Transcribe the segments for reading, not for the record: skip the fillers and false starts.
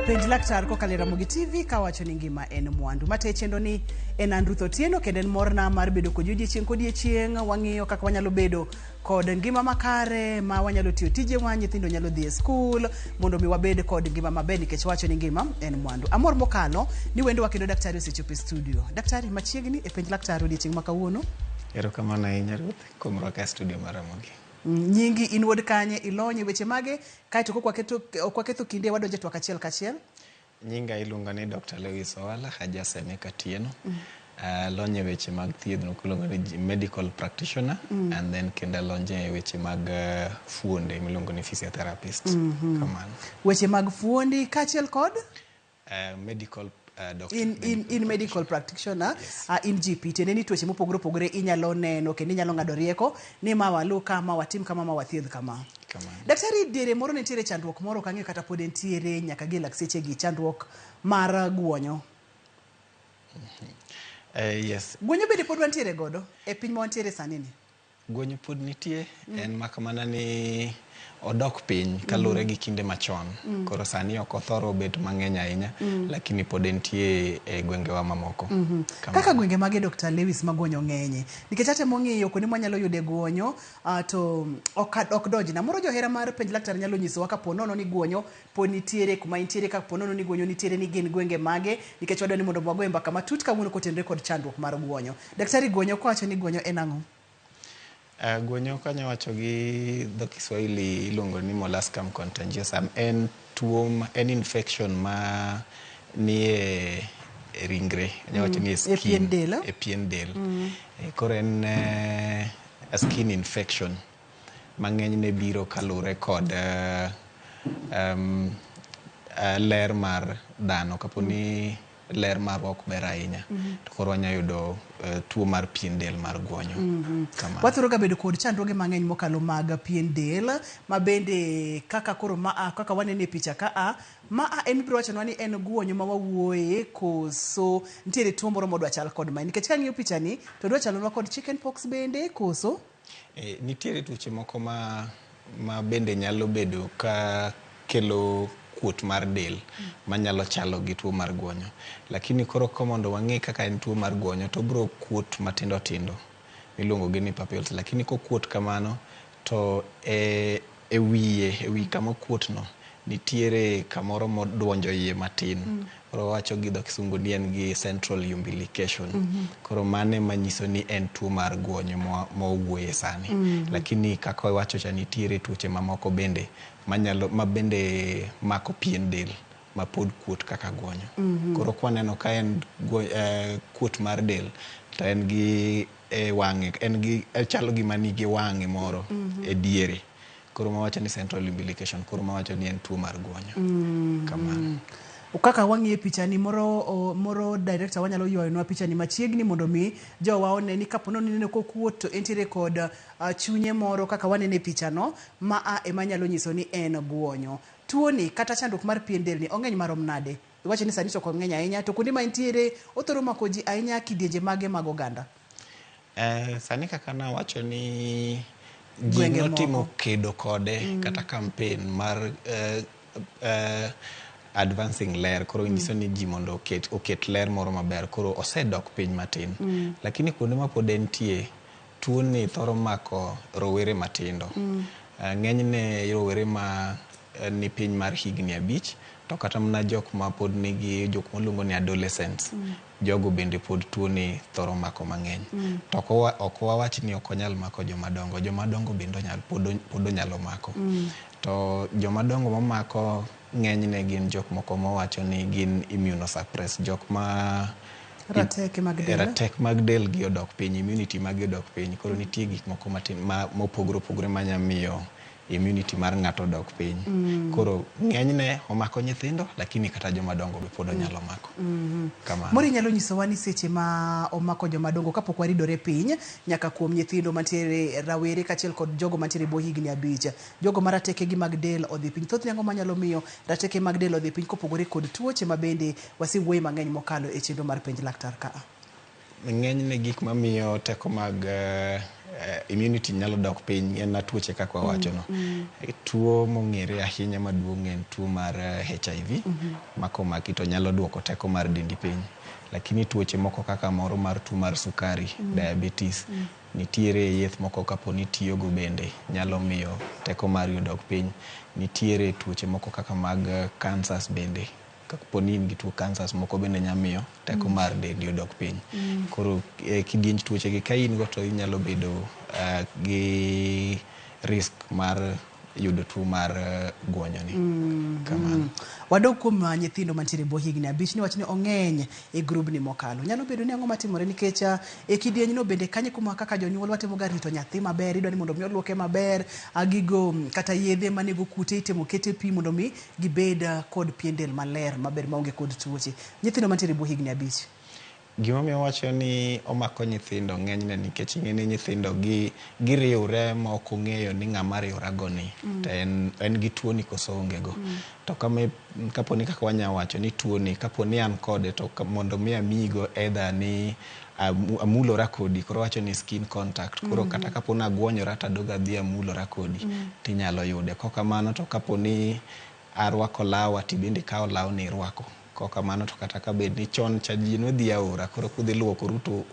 Penj Laktar kokalo e Ramogi TV kawacho ni ngima en mwandu. Mate chenro ni en an Ruth Otieno kendo en morna mar bedo kodi odiechieng' kodiechieng'. Wang'iyo kaka wanyalo bedo kod ngima makare ma wanyalo tiyo tijewa, nyithindo nyalo dhi e skul mondo mi wabed kod ngima maber nikech wacho ni ngima en mwandu. Amor mokalo ni wendowa kendo daktari osechopo e studio. Daktari machiegni e Penj Laktar odiechieng' ma kawuono. Erokamano ahinya Ruth kuom rwaka e studio mar Ramogi. Nyingi in wuod kanye, ilony e weche mage, kaeto kok waketo ok waketho kinde wadonjo e twak achiel kachiel. Nyinga iluonga ni Dr. Lewis Owala Hajaseme Katieno. Alony e weche mag thieth miluongo ni medical practitioner and then kendo alony e weche mag fuonde miluongo ni physiotherapist. Kamano. Weche mag fuondi kaachiel kod Medical doctor. In medical practitioner. Yes. In GP tiende ni tuoche mopogore opogore inyalo neno kendo inyalo ng'ado rieko ni ma waluw ka ma watim kama ma wathiedh kama. Kamano. Daktari, diere moro nitiere chandruok moro ok ang'eyo kata pod entiere nyaka gi e lak seche gi chandruok mar guonyo. Yes. Guonyo bende pod wantiere godo e piny ma wantiere sani ni? Guonyo pod nitie, en mak mana ni odok piny kaluwore gi kinde machon. Koro sani ok othoro bet mang'eny ahinya, lakini pod entie e gwengewa mamoko. Kamano. Kaka gwenge mage Dr. Lewis ma guonyo ng'enye? Nikech atemo ng'iyo kuonde mwanyalo yude guonyo to ok donjna. Moro johera mar Penj Laktar nyalo nyisowa kapo nono ni guonyo pod nitiere kuma intiere, kapo nono ni guonyo nitiere ni gin gwenge mage, nikech wadwa ni mondo wagoye mbaka matut kawuono kotenore kod chandruok mar guonyo. Daktari, guonyo kowacho ni guonyo en ang'o? Guonyo kanya wacho gi dho Kiswahili iluongo ni molluscum contagiosum. En tuo, en infection ma nie ringre. Anya wacho ni e E pien skin. del. E pien del. Koro en a skin infection ma ng'enyne biro kaluwore kod ler mar dhano. Kapo ni ler marwa ok ber ahinya, to koro wanya yudo tuo mar pien del mar guonyo. Kamano. Wathoro ga bedo kod chandruoge mang'eny mokalo mag pien del, ma bende kaka koro ma kaka waneno e picha ka a, ma a en ibiro wachonwa ni en guonyo ma wawuoye koso nitiere tuo moro modwa chal kod mae. Nikech kang'iyo picha ni to dwa chalonwa kod chicken pox bende koso? Nitiere tuoche moko ma bende nyalo bedo ka kelo kuot mar del manyalo chalo gi tuo mar guonyo. Lakini koro ko mondo wang'e kaka en tuo mar guonyo to obiro kuot matindo tindo miluongo gi ni papules. Lakini kokuot kamano to e wiye, e wi kama okuot no nitiere kamoro moduonjo iye matin. Koro wawacho gi dho kisungu ni en gi central umbilication. Koro mano ema nyiso ni en tuo mar guonyo mowuoye sani. Lakini kaka wawacho cha nitiere tuoche mamoko bende manyalo ma bende mako pien del ma pod kuot kaka guonyo. Koro kwaneno ka en kuot mar del to en gi e wang'e, en gi chalo gima nigi wang'e moro e diere. Koro mawacho ni central umbilication, koro mawacho ni en tuo mar guonyo. Kamano. Kaka wang'iyo picha ni moro moro director wanyalo ywayonwa picha ni machiegni mondo mi jowa one ni kapo ni neno kokuot to entiere kod chunye moro kaka wanene e picha no ma a ema nyalo nyiso ni en guonyo. Tuo ni kata chandruok mar pien del ni ong'eny marom nade? Iwacho ni sani to ok ong'eny ahinya to kuonde ma entiere othoro mako ji ahinya kidienje mage mag oganda? Sani kaka nawacho ni ji notimo kedo kode kata campaign mar advancing ler koro nyiso ni ji mondo oket ler moro maber koro osedok piny matin. Lakini kuonde ma pod entie tuo ni thoro mako rowere matindo. Ng'enyne rowere ma ni piny mar higni 5 to kata mana jok ma pod nigi jok maluongo ni adolescents. Jogo bende pod tuo ni thoro mako mang'eny. To ok wawach ni ok onyal mako joma dongo. Joma dongo bende pod onyalo mako. To joma dongo mamako ng'enyne gin jok moko mawacho ni gin immunosuppressed. Jok ma rateke mag del. Ratek mag del gi odok piny, immunity mag gi odok piny. Koro nitie gik moko matin ma mopogore opogore manya miyo immunity mar ng'ato odok piny. Koro ng'enyne omako nyithindo, lakini kata joma dongo be pod onyalo mako. Kamano. Moro inyalo nyisowa ni seche ma omako joma dongo kapok waridore piny nyaka kuom nyithindo mantiere rawere kaachiel kod jogo mantiere bwo higni 5. Jogo ma rateke gi mag del odhi piny. Thothne ang'o manyalo miyo rateke mag del odhi piny kopogore kod tuoche ma bende wasewuoye mang'eny mokalo e chenro mar Penj Laktar ka? Ng'enyne gik mamiyo teko mag Immunity nyalo dok piny en na tuoche kaka wawachono. Tuo mong'ere ahinya maduong' en tuo mar HIV ma komaki to nyalo duoko teko mar dendi piny. Lakini tuoche moko kaka moro mar tuo mar sukari, diabetes, nitiere yeth moko kapo ni itiyogo bende nyalo miyo teko mari odok piny. Nitiere tuoche moko kaka mag cancers bende kapo ni in gi tuo cancers moko bende nyalo miyo teko mar dendi odok piny. Koro kidienj tuoche gi ka in go to inyalo bedo gi risk mar yudo tuo mar guonyo ni. Kamano. Wadog kuom nyithindo mantiere e bwo higni 5 niwach ni ong'eny e grubni mokalo. Nyalo bedo ni ang'o matimore nikech e kidieny no bende kanyo kuma kaka jonyuol watemo ga rito nyathi maber, idwa ni mondo mi oluoke maber, gigo kata yedhe manego kute itemo kete pi mondo mi gibed kod pien del maler maber maonge kod tuoche. Nyithindo mantiere e bwo higni 5. Gimomiyo awacho ni omako nyithindo ng'enyne nikech ing'e ni nyithindo gi giriwre ma ok ong'eyo ni ng'ama riwrago ni to en gi tuo ni koso onge go. To kama kapo ni kaka wanya wacho ni tuo ni kapo ni an kode to mondo mi amiyigo either ni amulora kodi, koro wacho ni skin contact. Koro kata kapo ni aguonyora tadog adhi amulora kodi tinyalo yude. Kok kamano to kapo ni arwako lawa tibende ikawo lawni irwako. Kok kamano to kata kabed ni chon cha ji nodhi aora, koro kudhi luokoru to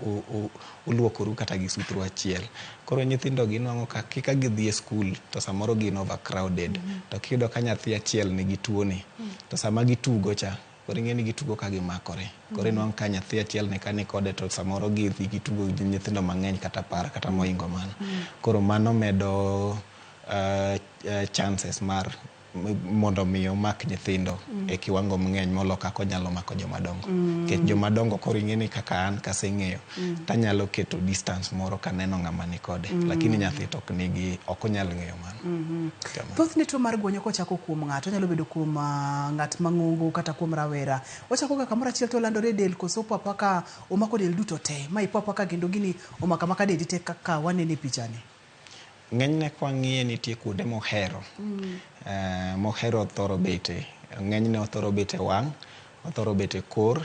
uluokoru kata gi suthru achiel. Koro nyithindo gi nwang'o ka kika gidhi e skul to samoro gin overcrowded. To kiyudo ka nyathi achiel nigi tuo ni, to sama gitugo cha, koro ing'e ni gitugo ka gimakore. Koro inwang'o ka nyathi achiel ni ka nikode to samoro gidhi gitugo gi nyithindo mang'eny kata 10 kata mohingo mano. Koro mano medo chances mar mondo mi omak nyithindo e kiwango mang'eny molo kaka onyalo mako joma dongo. Nikech joma dongo koro ing'e ni kaka an kaseng'eyo tanyalo keto distance moro kaneno ng'ama nikode. Lakini nyathi to ok nigi, ok onyal ng'eyo mano. Kamano. Thothne tuo mar guonyo kochako kuom ng'ato, onyalo bedo kuom ng'at mang'ongo kata kuom rawera. Ochako ga kamoro achiel to olandore e del koso opo apoa ka omako del duto te. Ma ipo apoa ka kendo gini omako amaka dendi te kaka waneno e pichani. Ng'enyne kwang'iye nitie kuonde mohero. Mohero thoro bete. Ng'enyne othoro bet e wang', othoro bet e kor,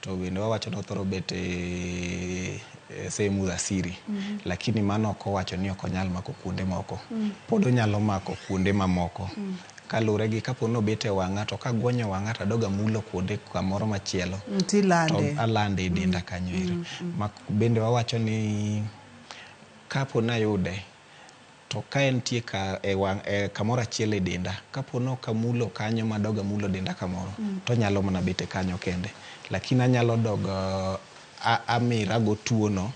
to bende wawacho ni othoro bet e sehemu za siri. Lakini mano ok owacho ni ok onyal mako kuonde moko. Pod onyalo mako kuonde mamoko. Kaluwore gi kapo ni obet e wang'a to kaguonyo wang'a tadog amulo kuonde kamoro machielo. Tilande. To alande e denda kanyo ero. Ma bende wawacho ni kapo ni ayude to ka entie ka e wang' e kamoro achiel e denda, kapo ni ok amulo kanyo madog amulo denda kamoro, to onyalo mana bet e kanyo kende. Lakini anyalo dog amira go tuo no,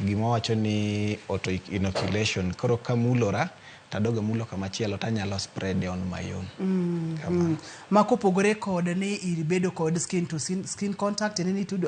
gima wawacho ni auto inoculation. Koro kamulora tadog amulo kamachielo tanyalo spread on my own. Kamano. Ma kopogore kod ni ibedo kod skin to skin contact, tiende ni itudo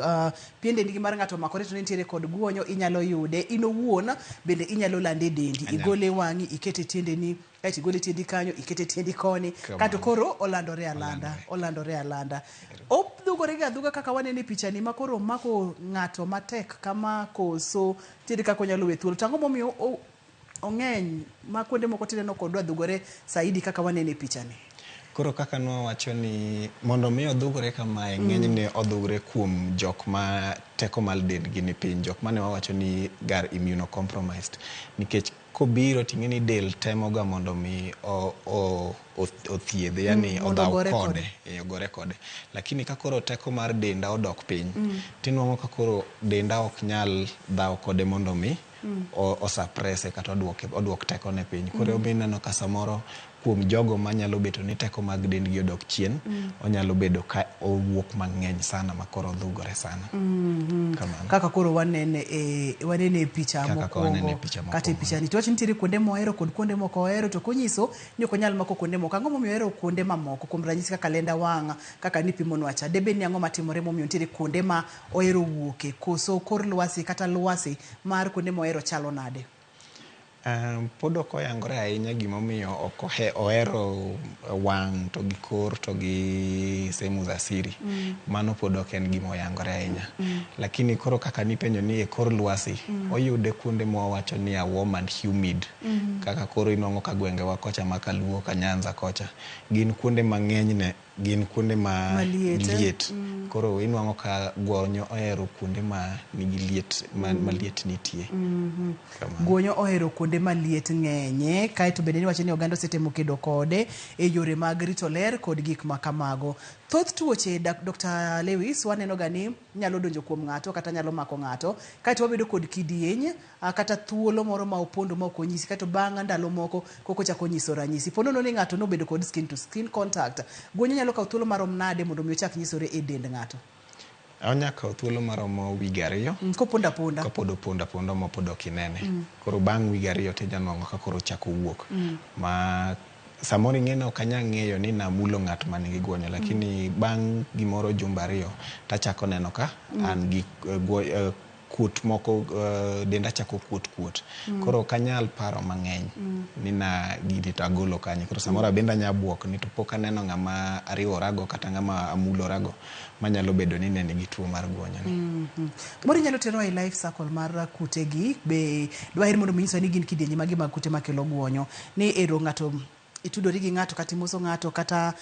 pien dendi gi mar ng'ato omakore to nitiere kod guonyo, inyalo yude. In owuon bende inyalo lande e dendi. Igole e wang'i, ikete e tiendeni, kaeto igole e tiendi kanyo, ikete e tiendi koni. Kaeto koro olandore alanda, olandore alanda. Odhugore ga adhuga kaka waneno e pichani ma koro omako ng'ato matek kama koso nitiere kaka onyalo we thuolo. To ang'o momiyo ong'eny ma kuonde moko tineno kodwa dhugore saidi kaka waneno e pichani? Koro kaka nwawacho ni mondo mi odhugore kamae, ng'enyne odhugore kuom jok ma teko mar dendgi ni piny, jok mane wawacho ni gar immunocompromised. Nikech kobiro ting'e ni del temoga mondo mi othiedhe, yani mondo odhaw ogore kode, kode. Ogore kode. Lakini ka koro teko mar denda odok piny, tinwang'o ka koro denda ok nyal dhaw kode mondo mi osuppress kata oduok tekone piny. Koro ineno ka samoro kuom jogo manyalo beto ni teko mag dendgi odok chien, onyalo bedo ka owuok mang'eny sana ma koro odhugore sana. Kamano. Kaka koro wanene e picha Kaka wanene e mokwongo, picha kata e mokwongo. pichani. To wach nitiere kuonde mohero kod kuonde mok ohero, to konyiso ni ok onyal mako kuonde moko. Ang'o momiyo ohero kuonde mamoko? Kuom ranyisi kaka lenda wang', kaka nipimonwa cha. Debed ni ang'o matimore momiyo nitiere kuonde ma ohero wuoke, koso kor lwasi kata lwasi mar kuonde mohero chalo nade? Pod ok oyangore ahinya gimomiyo ok ohero wang' to gi kor to gi sehemu za siri. Mano pod ok en gima oyangore ahinya. Lakini koro kaka nipenjo ni e kor lwasi, oyude kuonde mwawacho ni a warm and humid. Kaka koro inwang'o ka gwengewa kocha ma Kaluo ka Nyanza kocha, gin kuonde ma ng'enyne Gin kuonde ma Maliet. Liet. Koro inwang'o ka gwonyo ohero kuonde ma nigi liet ma, ma liet nitie. Kamano. Gwonyo ohero kuonde ma liet ng'enye, kaeto bende niwacho ni oganda osetemo kedo kode e yore mag rito ler kod gik ma kamago. Thoth tuoche, Dr. Lewis, waneno ga ni nyalo donjo kuom ng'ato kata nyalo mako ng'ato, kaeto wabedo kod kidieny kata thuolo moro ma opondo ma ok onyisi, kaeto bang' ndalo moko koko chako nyiso ranyisi. Po nono ni ng'ato nobedo kod skin to skin contact, gwonyo nyalo kawo thuolo marom nade mondo mi ochak nyisore e dend ng'ato? Onya kawo thuolo maromo wige 2. Kopondo aponda. Kapod opondo aponda ma pod ok inene. Koro bang' wige 2 to inya nwang'o ka koro ochako wuok. Ma samoro ing'e ni ok anyal ng'eyo ni namulo ng'at man gi gwonyo, lakini bang' gimoro jumbe 2 tachako neno ka an gi kuot moko, denda chako kuot kuot. Koro ok anyal paro mang'eny ni na gini to agolo kanye. Koro samoro abende anya buok ni to pok aneno ng'ama ariworago kata ng'ama amulorago manyalo bedo ni ne nigi tuo mar gwonyo ni. Moro inyalo terowa e life cycle mar kute gi, be dwaher mondo mi inyiswa ni gin kidienje mage mag kute makelo gwonyo. Ni ero ng'ato itudori gi ng'ato kata imoso ng'ato kata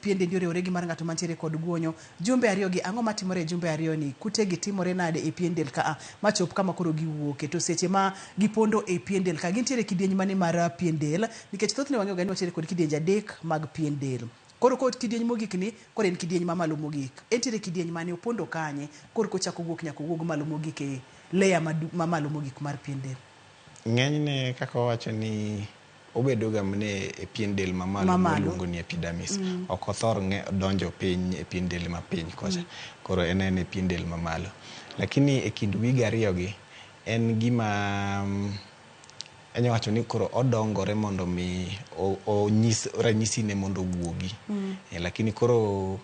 pien dendi oriwore gi mar ng'ato mantiere kod gwonyo. Jumbe 2 gi, ang'o matimore e jumbe 2 ni? Kute gi timore nade e pien del ka a machop kama koro giwuoke? To seche ma gipondo e pien del ka, gintiere kidieny mane mar pien del? Nikech thothne wang'eyo ga ni wantiere kod kidienje 3 mag pien del. Koro kod kidieny mogik ni, koro en kidieny mamalo mogik. Entiere kidieny mane, opondo kanye? Koro kochako wuok nyaka owuog malo mogik e layer mamalo mogik mar pien del. Ng'enyne kaka wawacho ni obedo ga mana e pien del mamalo Mamalo. miluongo ni epidermis. Ok othor donjo piny e pien del mapiny kocha. Koro en e pien del mamalo. Lakini e kind wige 2 gi, en gima, anya wacho ni koro odongore mondo mi onyis ranyisine mondo owuogi. Lakini koro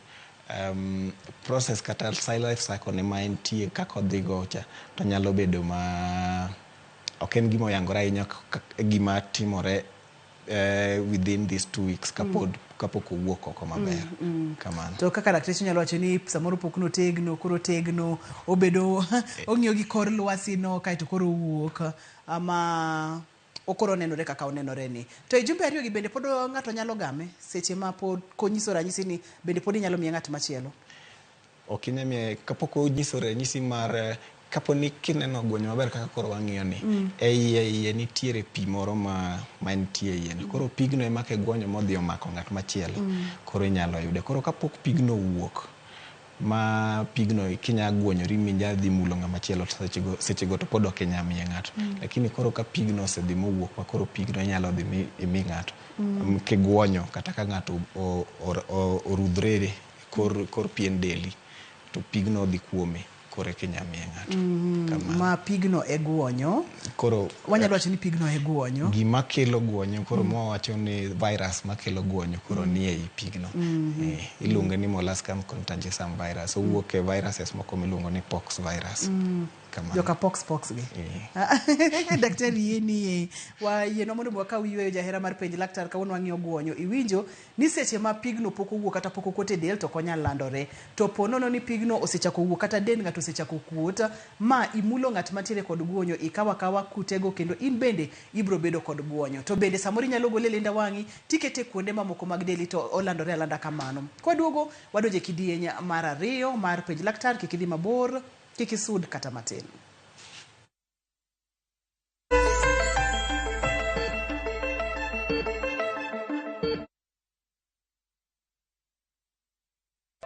process kata life cycle ne ma entie kaka odhi go cha, to nyalo bedo ma ok en gima oyangore ahinya gima timore within these 2 weeks kapok owuok oko maber. Kamano. To kaka lakteche nyalo wacho ni samoro pok notegno, koro tegno, obedo ong'iyo gi kor lwasi no kaeto koro owuok ama okoro nenore kaka onenore ni. To e jumbe 2 gi bende pod ng'ato nyalo game seche ma pod konyiso ranyisi ni bende pod inyalo miye ng'at machielo? Ok inyal miye kapok onyiso ranyisi mar, kapo ni kineno gwonyo maber kaka koro wang'iyo ni, e iye nitiere pi moro ma nitie e iye ni. Koro pigno ema kigwonyo modhi omako ng'at machielo, koro inyalo yude. Koro kapok pigno owuok, ma pigno kinya gwonyori minya dhi mulo ng'ama chielo, to sechego to pod ok inyal miye ng'ato. Lakini koro ka pigno osedhi mowuok, ma koro pigno inyalo dhi imi ng'ato. Kigwonyo kata ka ng'ato orudhre kor pien deli, to pigno dhi kuome, koro eka inyalo miye ng'ato. Kamano. Ma pigno e gwonyo. Koro, wanyalo wacho ni pigno e gwonyo. Gima kelo gwonyo, koro mwawacho ni virus makelo gwonyo koro ni ei pigno. Iluonge ni molluscum contagiosum virus. Owuok e viruses moko miluongo ni pox virus. Kamano. Joka pox pox gi. Daktari yie ni wa yienwa mondo wakaw yueyo jahera mar penj laktar kawuono wang'iyo gwonyo. Iwinjo ni seche ma pigno pok owuok kata pok okuot e del to ok onyal landore. To po nono ni pigno osechako wuok kata dend ng'ato osechako kuot, ma imulo ng'at mantiere kod gwonyo, ikawo akawa kutego kendo in bende ibiro bedo kod gwonyo. To bende samoro inyalo gole e lenda wang'i tikete kuonde mamoko mag deli to olandore alanda kamano. Kwaduogo wadonjo e kidieny mar 2 mar penj laktar, kik idhi mabor, kik isud kata matin.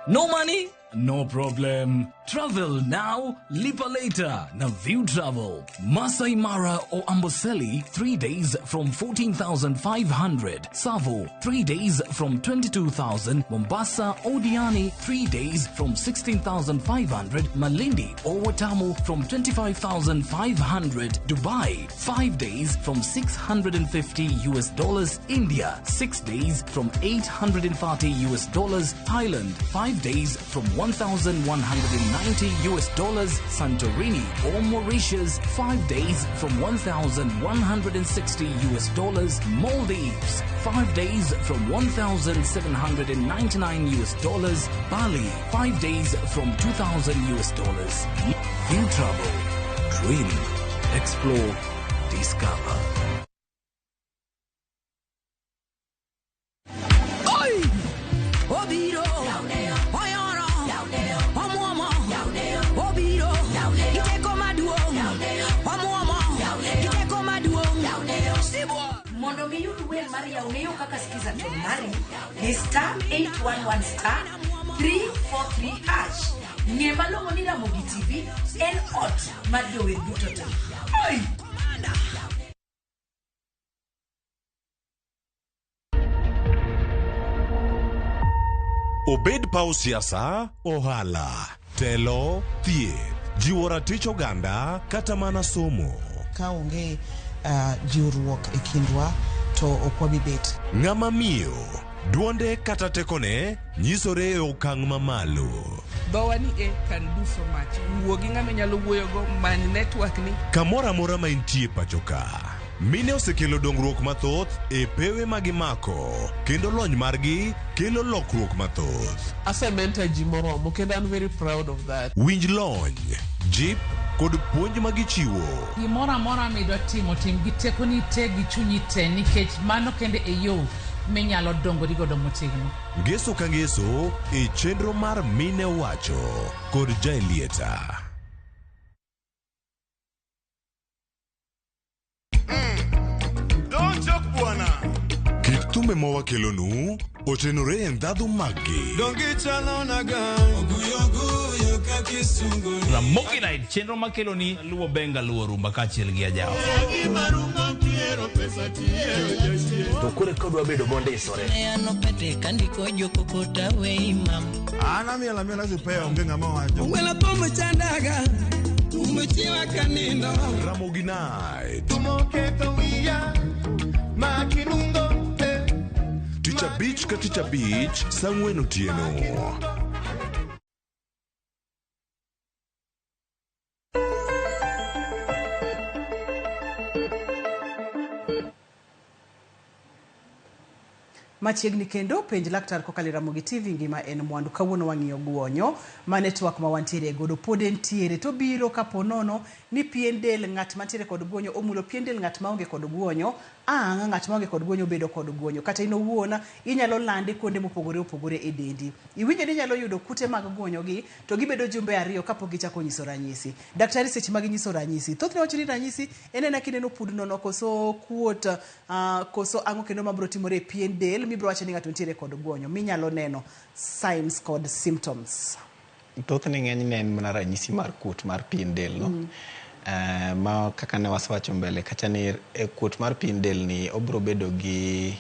No money? No problem. Travel now, lipa later. Na View Travel. Masai Mara or Amboseli, 3 days from 14,500. Tsavo, 3 days from 22,000. Mombasa or Diani, 3 days from 16,500. Malindi or Watamu from 25,500. Dubai, 5 days from $650 US dollars. India, 6 days from $830 US dollars. Thailand, 5 days from $1,190 US dollars. Santorini or Mauritius, 5 days from $1,160 US dollars. Maldives, 5 days from $1,799 US dollars. Bali, 5 days from $2,000 US dollars. View Travel. Dream, explore, discover. Oi! Obiro, oyoro, omuomo, obiro, giteko maduong', omuomo, giteko maduong', sibuor. Mondo mi yud wer mar Yawneyo kaka Skiza to mari ni star 811 star 343 hash. Ng'e malong'o ni Ramogi TV en ot mar jower duto te. Oi! Obed paw siasa, ohala, telo, thieth, jiwo ratich oganda kata mana somo. Ka onge jiwruok e kindwa to ok wabi bet. Ng'ama miyo, duonde kata tekone nyisore e okang' mamalo. Dhowa ni e can do so much. Wuo gi ng'ama inyalo wuoyogo, many network ni. Kamoro amora ma intie pacho ka, mine osekelo dongruok mathoth e pewe ma gimako kendo lony margi kelo lokruok mathoth. Asementor ji moromo kendo an very proud of that. Winj lony, jip kod puonj ma gichiwo. Gimoro amora midwa timo, tim gi tekoni te gi chunyi te nikech mano kende e yo minyalo dongori godo motegno. Ngeso ka ngeso e chenro mar Mine Owacho kod Jaelieta. Don't joke bwana. Kit thumbe ma wakelonu otenore e ndhadhu maggi. Ramogi Night, chenro makelo ni luwo benga luwo rumba kaachiel gi ajawa. To koro kodwa bedo mondisore. An amiel amiela sipea onge ng'ama wacho. Ramogi Night. Tich abich ka tich abich saa ang'wen otieno. Machiegni kendo penj laktar kokalo e Ramogi TV ngima en mwandu. Kawuono wang'iyo guonyo ma network ma wantiere godo pod entiere to biro kapo nono ni pien del ng'at mantiere kod guonyo omulo pien del ng'at maonge kod guonyo, ang' ng'at maonge kod guonyo bedo kod guonyo. Kata in owuon inyalo lande kuonde mopogore opogore e dendi. Iwinjo ni inyalo yudo kute mag guonyo gi to gibedo jumbe ariyo kapok gichako nyiso ranyisi. Daktari seche ma ginyiso ranyisi, thothne wacho ni ranyisi en ena kineno pudno no koso kuot koso ang'o kendo mabiro timore e pien del mibiro wacho ni ng'ato nitiere kod guonyo minyalo neno signs kod symptoms. Thothne ng'enyne en mana ranyisi mar kuot mar pien del no. Ma kaka ne wasewacho mbele kacha ni kuot mar pien del ni obiro bedo gi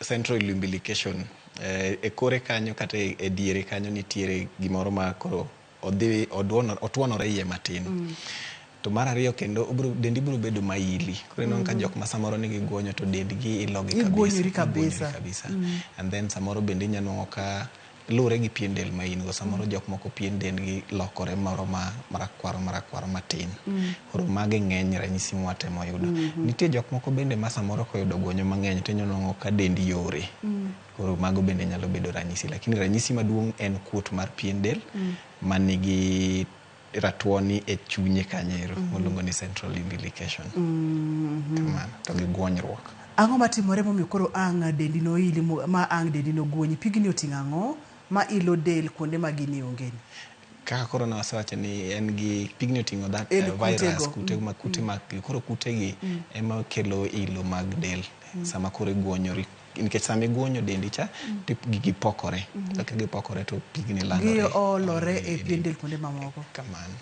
central umbilication e kore kanyo kata e diere kanyo nitiere gimoro ma koro odhi otuonore iye matin. To mar ariyo kendo dendi biro bedo maili. Koro ineno ka jok ma samoro nigi guonyo to dendgi ilogi Iguonyori kabisa. kabisa. And then samoro bende inyalo nwang'o ka luwore gi pien del ma in go. Samoro jok moko pien dendgi lokore moro ma marakwaro marakwaro matin. Koro magi ng'eny ranyisi mwatemo yudo. Nitie jok moko bende ma samoro koyudo guonyo mang'eny to inyalo nwang'o ka dendi yore. Koro mago bende nyalo bedo ranyisi. Lakini ranyisi maduong' en kuot mar pien del manigi ratuoni e chunye kanyero moluongo ni central umbilication. Kamano to gi guonyruok. Ang'o matimore momiyo koro ang' dendi noili ma ang' dendi noguonyi? Pigni oting'o ang'o ma ilo del kuonde ma gini onge ni? Kaka koro ne wasewacho ni en gi pigni oting'o that En virus kutego. kute ma kute mag koro kutegi ema kelo ilo mag del sama koro iguonyori nikech sama iguonyo dendi cha to gigi pokore. Kaka gipokore to pigni landore. Giolore e pien del kuonde mamoko. Kamano.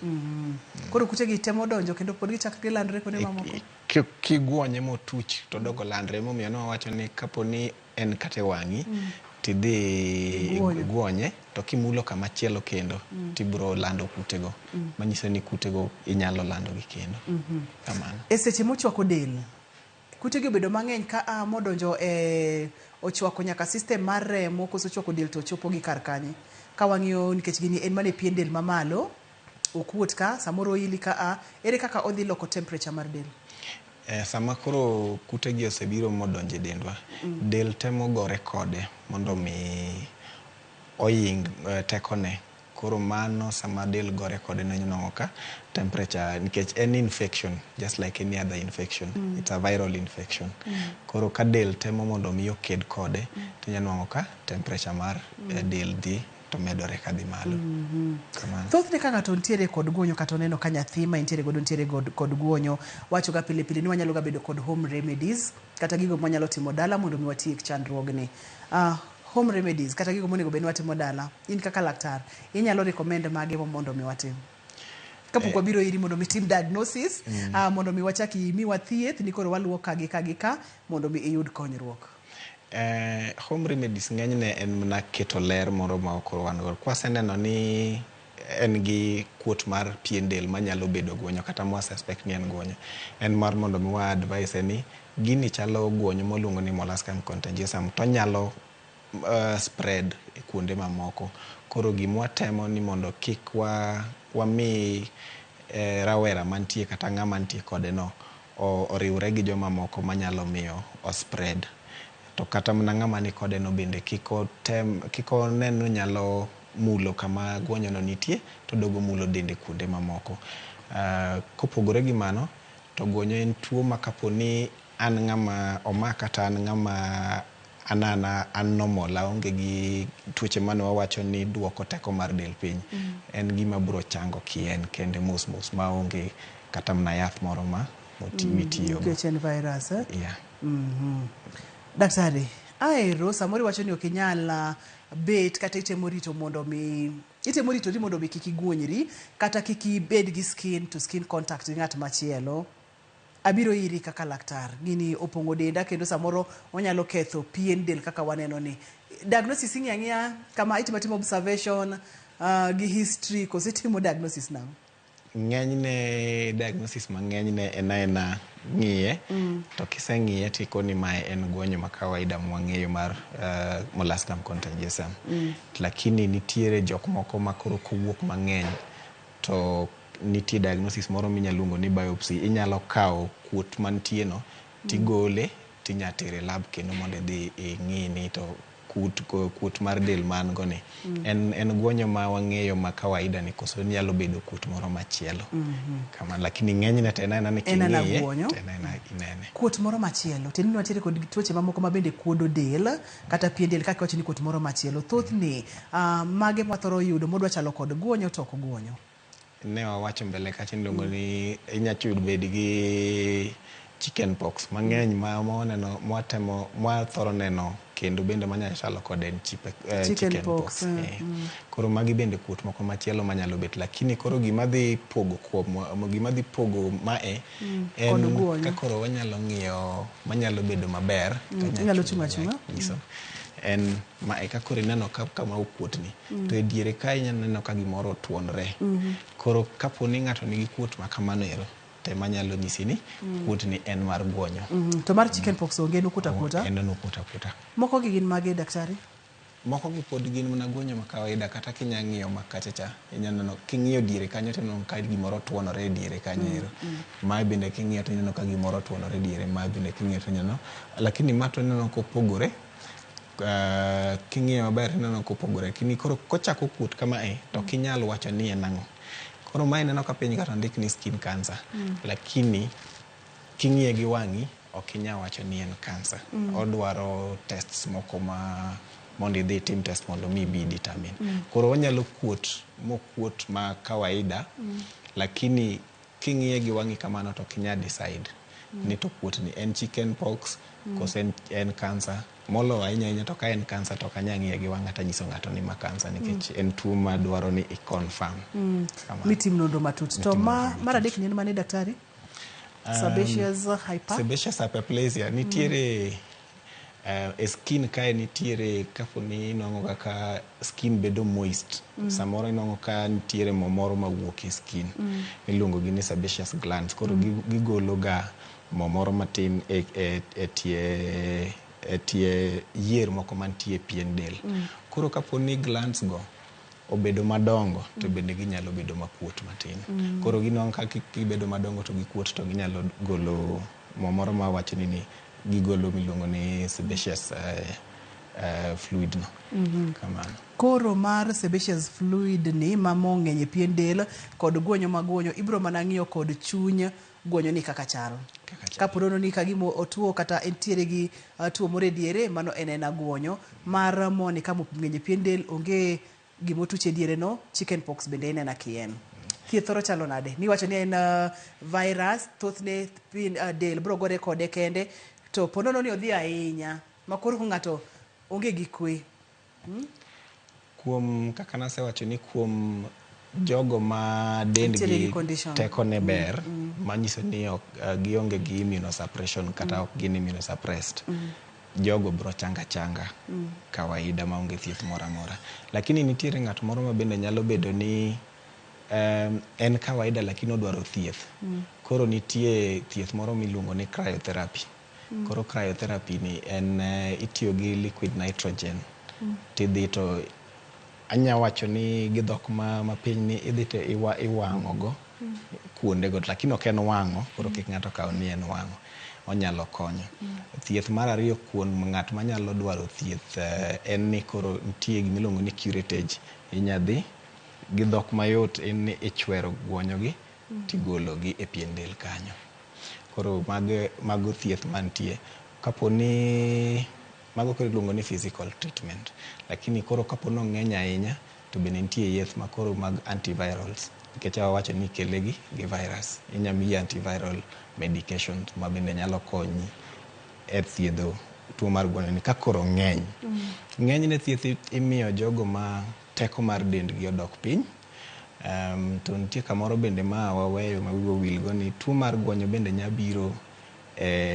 Koro kutegi temo donjo kendo pod gichako gilandore kuonde mamoko. Kiguonye motuch to dogo landre emomiyo ne wawacho ni kapo ni en kata e wang'i tidhi guonye to kimulo kama chielo kendo tibiro lando kutego. Manyiso ni kutego inyalo landogi kendo. Kamano. E seche mochwako del, kutegi obedo mang'eny ka a modonjo e ochwako nyaka system mar remo koso ochwako del to ochopo gi kar kanye. Ka wang'iyo nikech gini en mana e pien del mamalo, okuot ka, samoro oili ka a, ere kaka odhi loko temperature mar del? Sama koro kutegi osebiro modonjo e dendwa, del temo gore kode mondo mi oying tekone. Koro mano sama del gore kode no inwang'o ka temperature nikech en infection just like any other infection. It's a viral infection. Koro ka del temo mondo mi oked kode tinya nwang'o ka temperature mar del dhi to medore kadhi malo. Kamano. Thothne ka ng'ato nitiere kod guonyo kata oneno ka nyathi ma entiere godo nitiere kod guonyo, wacho ga pile pile ni wanyalo ga bedo kod home remedies kata gigo mwanyalo timo dala mondo mi watiek chandruogni. Home remedies kata gigo monego bed ni watimo dala, in kaka laktar, inyalo recommend mage mondo mi watim? Kapok wabiro iri mondo mi tim diagnosis, mondo mi wachak imiwa thieth ni koro waluwo ka gi ka gi ka mondo mi iyud konyruok. Home remedies ng'enyne en mana keto ler moro ma koro wan go. Kwaseneno ni en gi kuot mar pien del manyalo bedo guonyo kata mwa suspect ni en guonyo, en mar mondo mi wa advise ni gini chalo guonyo moluongo ni molluscum contagiosum to onyalo spread e kuonde mamoko. Koro gima watemo ni mondo kik wami rawera mantie kata ng'ama nitie kode no oriwre gi jomamoko manyalo miyo o spread. To kata mana ng'ama ni kode no bende kik otem kik onen ni onyalo mulo kama guonyo no nitie to odogo mulo dende kuonde mamoko. Kopogore gi mano, to guonyo en tuo ma kapo ni an ng'ama omaka to an ng'ama anana an normal aonge gi tuoche mane wawacho ni duoko teko mar del piny. En gima biro chango kien kende mos mos maonge kata mana yath moro ma mitiyogo. Nikech en virus, eh? Yeah. Daktari, aero samoro iwacho ni ok inyal bet kata itemo rito mondo mi itemo ritori mondo mi kik iguonyri kata kik ibed gi skin to skin contact gi ng'at machielo. Abiro iri kaka laktar. Gini opong'o denda kendo samoro onyalo ketho pien del kaka waneno ni. Diagnosis ing'iyo ang'iya kama itimo atima observation gi history koso itimo diagnosis nang'o? Ng'enyne diagnosis mang'enyne en aena ng'iye to kiseng'iye tikoni mae en guonyo ma kawaida mwang'eyo mar molluscum contagiosum. Lakini nitiere jok moko ma koro kowuok mang'eny to nitie diagnosis moro minyalo luongo ni biopsy. Inyalo kawo kuot mantie no tigole tinya tere lab kendo mondo idhi ing'i ni to kuot mar del man go ni en guonyo ma wang'eyo ma kawaida ni koso nyalo bedo kuot moro machielo. Kama lakini ng'enyne to en aena ni En aena king'iye guonyo. to en aena inene. Kuot moro machielo, tiende ni wantiere kod tuoche mamoko ma bende kuodo del kata pien del kaka iwacho ni kuot moro machielo. Thothne mage mwathoro yudo modwa chalo kod guonyo to ok guonyo. Ne wawacho mbele kacha iluongo ni inya bed gi chicken pox mang'eny ma waneno mwatemo mwathoro neno kendo bende manyalo chalo kode en Chicken chicken pox, pox. Koro magi bende kuot moko machielo manyalo bet lakini koro gima dhi pogo kuom gima dhi pogo mae en Kod guonyo. ka koro wanyalo ng'iyo manyalo bedo maber Inyalo chung' achung'a. nyiso en mae ka koro ineno ka kama okuot ni to e diere ka inyalo neno ka gimoro otuonre. Koro kapo ni ng'ato nigi kuot ma kamano ero to ema nyalo nyisi ni kuot ni en mar guonyo. To mar chicken pox onge en okuot akuota. En okuot akuota. Moko gi gin mage daktari? Moko gi pod gin mana guonyo ma kawaida kata kinya ng'iyo ma kacha cha inya neno king'iyo diere kanyo to ineno ka gimoro tuonore e diere kanyo ero. Mae bende king'iyo to ineno ka gimoro tuonore e diere, mae bende king'iyo to ineno lakini ma to ineno kopogore. King'iyo maber ineno kopogore lakini koro kochako kuot kamae to ok inyal wacho ni en ang'o. Koro mae ineno ka piny kata ondik ni skin cancer lakini king'iye gi wang'i ok inyal wacho ni en cancer. Odwaro tests moko ma mondo idhi itim test mondo mi ibi determine. Koro onyalo kuot mokuot ma kawaida lakini king'iye gi wang'i kamano to ok inyal decide ni to kuot ni en chicken pox koso en cancer. Moloyo ahinya ahinya to ka en cancer to ok anyal ng'iye gi wang'a tanyiso ng'ato ni ma cancer nikech en tuo madwaro ni i confirm. Kamano. Mitim nonro matut. To Mitim ma nonro mar matut. adek ni en mane daktari? Sebaceous hyper. Sebaceous hyperplasia nitiere e skin kae nitiere kapo ni inwang'o kaka skin bedo moist. Samoro inwang'o ka nitiere mo moro mawuok e skin miluongo gi ni sebaceous glands. Koro gigolo ga mo moro matin e tie yier moko mantie e pien del. Koro kapo ni glands go obedo madongo to bende ginyalo bedo makuot matin. Koro ginwang'o ka gibedo madongo to gikuot to ginyalo golo mo moro ma wacho ni gigolo miluongo ni sebaceous fluid no. Kamano. Koro mar sebaceous fluid ni ma mo ng'eny e pien del kod guonyo ma guonyo ibiro mana ng'iyo kod chuny guonyo ni kaka chal. Kapo nono ni kagima otuo kata entiere gi tuo moro e diere, mano en ena guonyo. Mar mo ni ka mo ng'eny e pien del onge gimotuch e diere no, chicken pox bende en ena kien. Thieth thoro chalo nade? Niwacho ni en virus, thothne pien del biro gore kode kende, to po nono ni odhi ahinya ma koro ng'ato onge gi kwe. Kuom kaka nasewacho ni kuom jogo ma Nitiere gi dendgi condition. teko ne ber, manyiso ni ok gionge gi immunosuppression kata ok gin immunosuppressed, jogo bro changa changa kawaida maonge thieth moro amora. Lakini nitiere ng'at moro ma bende nyalo bedo ni en kawaida lakini odwaro thieth. Koro nitie thieth moro miluongo ni cryotherapy. Koro cryotherapy ni en itiyo gi liquid nitrogen. Tidhi to anya wacho ni gi dhok ma piny ni idhi to iwang'o go kuondego, lakini ok en wang'o, koro kik ng'ato kaw ni en wang'o, onyalo konyo. Thieth mar ariyo kuom ng'at manyalo dwaro thieth en ni koro nitie gimiluongo ni curettage. Inya dhi gi dhok mayot en ni ichwero guonyo gi tigolo gi e pien del kanyo. Koro mago thieth mantie. Kapo ni mago koro iluongo ni physical treatment. Lakini koro kapo ni ong'eny ahinya to bende nitie yeth ma koro mag antivirals. Nikech awacho ni ikele gi virus. Inya miyi antiviral medication ma bende nyalo konyi e thiedho tuo mar guonyo ni ka koro ng'eny. Ng'enyne thieth imiyo jogo ma teko mar dendgi odok piny. To nitie kamoro bende ma waweyo ma wiwa owil go ni tuo mar guonyo bende nya biro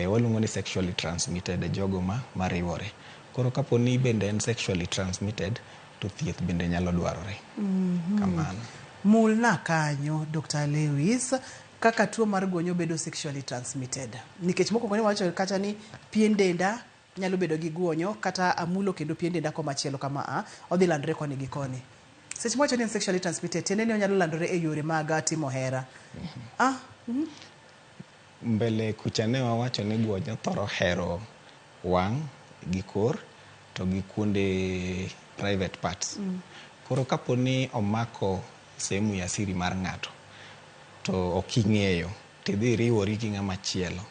waluongo ni sexually transmitted e jogo ma mariwore. Koro kapo ni bende en sexually transmitted to thieth bende nyalo dwarore. Kamano. Mulna kanyo, Dr. Lewis, kaka tuo mar guonyo bedo sexually transmitted. Nikech mokwongo ne wacho kacha ni pien denda nyalo bedo gi guonyo kata amulo kendo pien denda komachielo kama a odhi landore koni gi koni. Seche mwacho ni en sexually transmitted, tiende ni onyalo landore e yore mag timo hera. Mbele kucha ne wawacho ni guonyo thoro hero wang' gi kor to gi kuonde private parts. Koro kapo ni omako sehemu ya siri mar ng'ato to ok ing'eyo tidhi riwori gi ng'ama chielo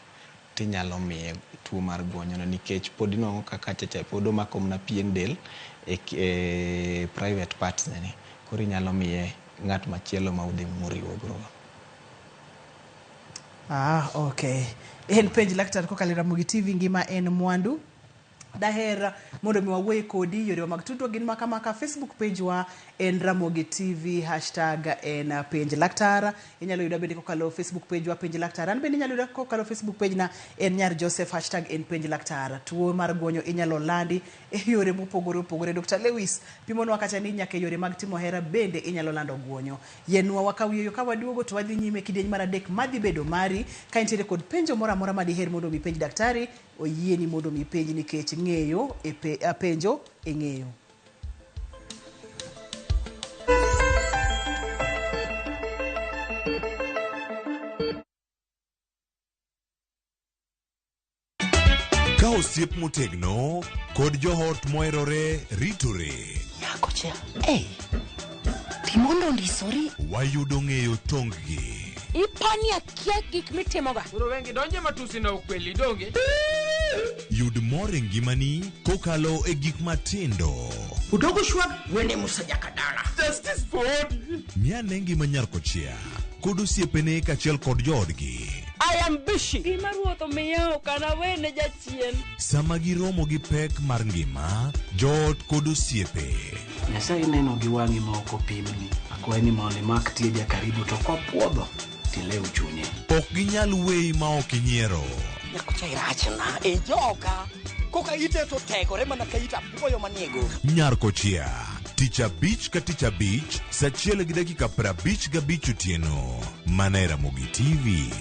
tinyalo miye tuo mar guonyo no nikech pod inuang'o ka kachacha pod omako mana pien del e private parts ne ni. Koro inyalo miye ng'at machielo ma udhi muriwogo. Okay. En penj laktar kokalo e Ramogi TV, ngima en mwandu. Daher mondo mi wawuoye kodi, yorewa mag tudruok gin maka maka. Facebook page wa en Ramogi TV, hashtag en penj laktar. Inyalo yuda bende kokalo Facebook page wa penj laktar. An bende inyalo yuda kokalo Facebook page na en Nyar Joseph, hashtag en penj laktar. Tuo mar guonyo inyalo landi e yore mopogore opogore. Dr. Lewis pimonwa kacha ni nyaka e yore mag timo hera bende inyalo lando guonyo. Yienwa wakaw yueyo ka waduogo to wadhi nyime kidieny mar adek madhi bedo mari. Ka intiere kod penjo moro amora madiher mondo mi penj daktari, oyieni mondo mi penj nikech ng'eyo e penjo e ng'eyo. Ka osiep motegno kod joot moherore ritore. Nyako cha, ei, timondo ondisore. Wayudo ng'eyo tong-gi. Ipani akia gik mitimoga. Koro wengi donje matusi na ukweli donge. Yud mor e ngimani kokalo e gik matindo. Udogo shwag wene Musa Jakadala. Justice for Odi. Miane ngima nyar kochia kod osiepene kaachiel kod joodgi. I am busy. Gima ruoth omiya ok anawene jachien. Sama giromo gi pek mar ngima, joot kod osiepe. Nyasaye neno gi wang'i ma ok opimni. Akwayi ni mondo imak tieja karibu to kopuodho tilew chunye. Ok ginyal weyi ma ok inyiero. Nyakocha irachna e joka. Koka ite to tegore mana ka it apuoyo manie go. Nyar kochia, tich abich ka tich abich, saa 1:55 otieno. Mana e Ramogi TV.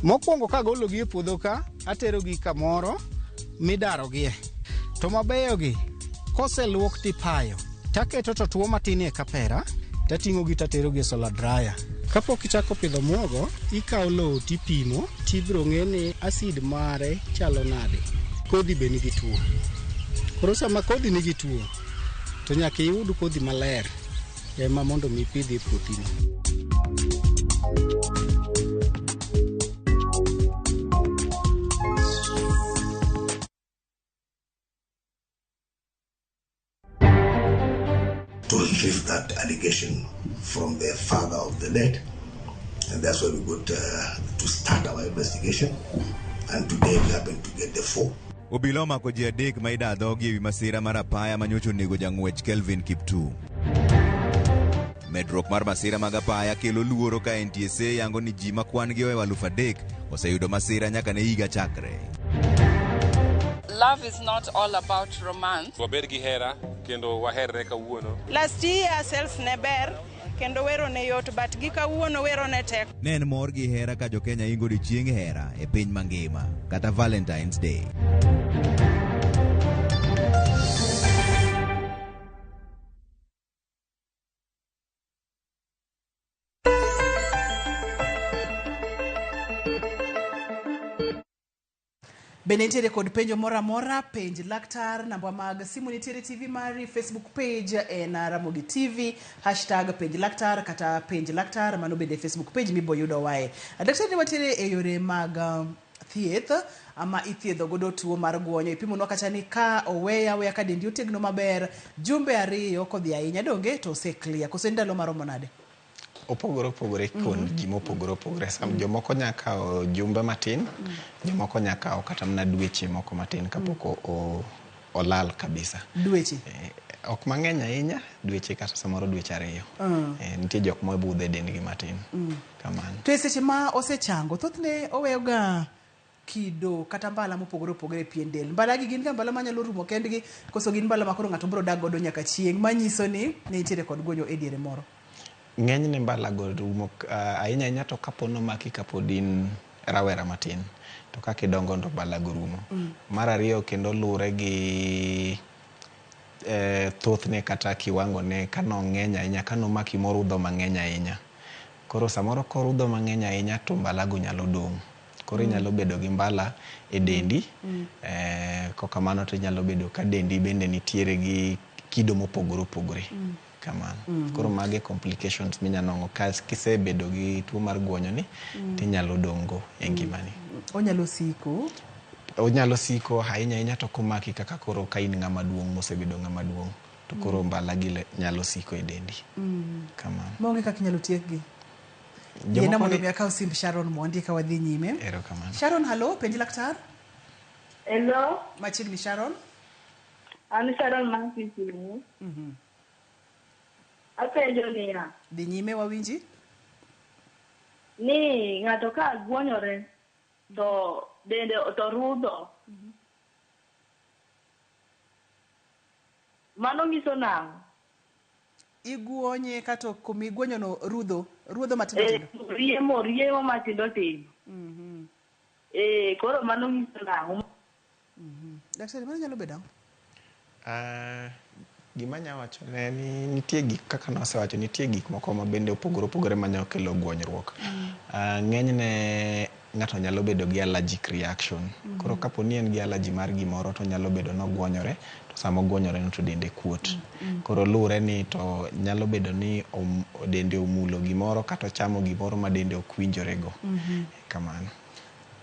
Mokwongo kagologi e puodho ka, aterogi kamoro midarogie. To mabeyogi, koseluok tipayo, taketo to tuo matin e kapera, Tating'ogi taterogi e solar dryer. Kapok ichako pidho muogo, ikawo lowo tipimo, tibiro ng'e ni acid mare chalo nade. Kodhi be nigi tuo. Koro sama kodhi nigi tuo, to nyaka iyud kodhi maler ema mondo mi ipidhi e puothino. To retrieve that allegation from the father of the late. And that's why we got to start our investigation. And today we happen to get the four. Obila omako ji adek ma ida dhogi ewi masira mar apaya manyocha onego jang'wech Kelvin Kiptum. Medruok mar masira mag apaya kelo luoro ka NTSA yango ni ji ma kwan gi ohewo 3000 oseyudo masira nyaka ne higa chakre. Love is not all about romance. Wabed gi hera kendo waherre kawuono. Last year sales ne ber kendo wero ne yot but gi kawuono wero ne tek. Ne en mor gi hera ka jokenya ingo odiechieng hera e piny mangima kata Valentine's Day. Bende nitiere kod penjo moro amora, penj laktar, namba mag simu nitiere TV mari, Facebook page en Ramogi TV, hashtag penj laktar kata penj laktar, mano bende Facebook page mibo yudo wae. Daktari, watiere e yore mag thieth ama ithiedho godo tuo mar guonyo. Ipimonwa kacha ni ka oweya aweya ka dendi otegno maber, jumbe 2 kodhi ahinya donge to ose clear. Koso en ndalo maromo nade? Opogore opogore kuom ji mopogore opogore. Jomoko nyaka kawo jumbe matin, jomoko nyaka kawo kata mana dweche moko matin kapok olal kabisa. Dweche? Ok mang'eny ahinya, dweche kata samoro dweche 2. Nitie jok mobudho e dendgi matin. Kamano. To e seche ma osechango, thothne oweyoga kido kata mbala mopogore opogore e pien del. Mbala gi gin ga mbala manyalo rumo kendgi, koso gin mbala ma koro ng'ato biro dak godo nyaka chieng', manyiso ni ne nitiere kod guonyo e diere moro. Ng'enyne mbala go rumo ahinya ahinya to kapo nomaki kapod in rawera matin, to kaka idongo to mbala go rumo. Mar ariyo kendo lure gi thothne kata kiwango ne kano ng'eny ahinya, kanomaki morudho mang'eny ahinya. Koro samoro korudho mang'eny ahinya to mbala go nyalo dong'. Koro inyalo bedo gi mbala e dendi, kokamano to inyalo bedo ka dendi bende nitiere gi kido mopogore opogore. Kamano. Koro mage complications minyalo nwang'o ka kisebedo gi tuo mar guonyo ni, tinyalo dong' go e ngimani. Onyalo siko? Onyalo siko ahinya ahinya to komaki kaka koro ka in ng'ama duong' mosebedo ng'ama duong' to koro mbala gi nyalo siko e dendi. Kamano. Maonge kaka inyalo tiekgi? Yiena mondo mi akaw simb Sharon mondi ka wadhi nyime. Erokamano. Sharon, hello, penj laktar. Hello. Machiegni Sharon. An Sharon mar Kisumu. Apenjo niya. Dhi nyime wawinji. Ni ng'ato ka guonyore to dende to rudho. Mano nyiso nang'o? Iguonye kato kumiguonyo no rudho, rudho matindo tindo. Riemo, riemo matindo tindo. Koro mano nyiso nang'o? Daktari, mano nyalo bedo ang'o? Gima anya wacho ne ni nitie gik kaka nosewacho, nitie gik moko ma bende opogore opogore manyalo kelo guonyruok. Ng'enyne ng'ato nyalo bedo gi allergic reaction. Koro kapo ni en gi allergy mar gimoro to nyalo bedo ni oguonyore, to sama oguonyore no to dende kuot. Koro luwre ni to nyalo bedo ni dende omulo gimoro kata ochamo gimoro ma dende ok winjore go. Kamano.